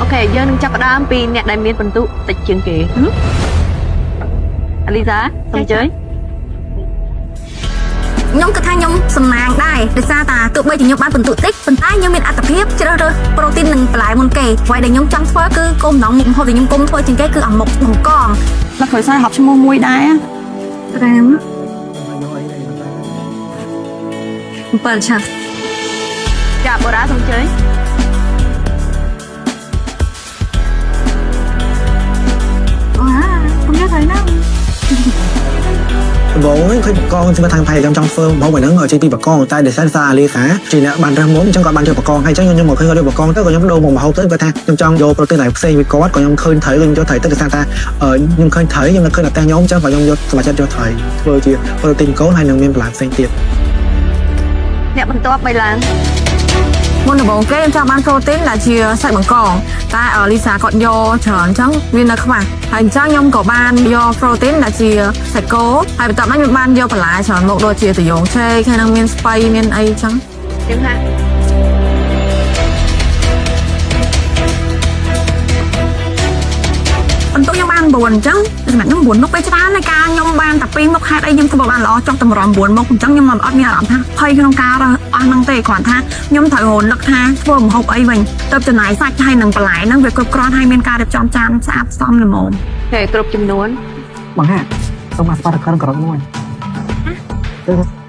OK យើងនឹងចាប់ផ្ដើមពីអ្នកដែលមានពិន្ទុតិចជាងគេអាលីសាសូមអញ្ជើញ ខ្ញុំគិតថាខ្ញុំសំណាងដែរដោយសារតាទោះបីជាខ្ញុំបានពិន្ទុតិចប៉ុន្តែខ្ញុំមានអត្ថភាពជ្រើសរើសប្រូតេីននិងបន្លែមុនគេអ្វីដែលខ្ញុំចង់ធ្វើគឺគោលបំណងមុខម្ហូបដែលខ្ញុំគុំធ្វើជាងគេគឺអាម៉ុកបង្កង មកគ្រួសារហប់ឈ្មោះមួយដែរ 5 7ឆាប់ ចាបូរ៉ាសូមអញ្ជើញ វ៉ាខ្ញុំយកហើយណា ដំបូងឃើញបកងខ្ញុំថាផៃខ្ញុំចង់ធ្វើម្ហូបហ្នឹងចេញពីបកងតែដោយសារសារអាលីសាជាអ្នកបានរើសមុនអញ្ចឹងគាត់បានយកបកងហើយអញ្ចឹងខ្ញុំមកឃើញគាត់យកបកងទៅក៏ខ្ញុំដូរមកម្ហូបទៅគាត់ថាខ្ញុំចង់យកប្រូតេីនដែលផ្សេងពីគាត់ក៏ខ្ញុំឃើញត្រីខ្ញុំយកត្រីទៅដោយសារថាខ្ញុំឃើញត្រីខ្ញុំនៅឃើញតែខ្ញុំអញ្ចឹងក៏ខ្ញុំយកសម្រាប់ចិត្តយកត្រីធ្វើជាប្រូតេីនកូនហើយនឹងមានបន្លែផ្សេងទៀត អ្នកបន្ទាប់បីឡើង មុនដំបូងគេខ្ញុំចង់បានប្រូតេីនដែលជាសាច់បង្កងតែលីសាគាត់យកច្រើនអញ្ចឹងវានៅខ្វះហើយអញ្ចឹងខ្ញុំក៏បានយកប្រូតេីនដែលជាសាច់គោហើយបន្ទាប់មកខ្ញុំបានយកបន្លែច្រើនមកដូចជាត្រយងឆេកហើយនឹងមានស្ពៃមានអីអញ្ចឹង យើងហា បន្ទុកខ្ញុំបាន9អញ្ចឹងសម្រាប់ខ្ញុំ9មុខពេលច្រើនในការខ្ញុំបានតែ2មុខហេតុអីខ្ញុំធ្វើបានល្អចុះតម្រាំ9មុខអញ្ចឹងខ្ញុំអត់មានអារម្មណ៍ថាភ័យក្នុងការរើសអស់ហ្នឹងទេគ្រាន់ថាខ្ញុំត្រូវរនឹកថាធ្វើម្ហូបអីវិញទៅចំណាយសាច់ហើយនឹងបន្លែហ្នឹងវាគ្រប់គ្រាន់ហើយមានការរៀបចំចានស្អាតសមល្មម គេគ្រប់ចំនួន បងហាសូមអាស្បាតករក្រមួយទៅ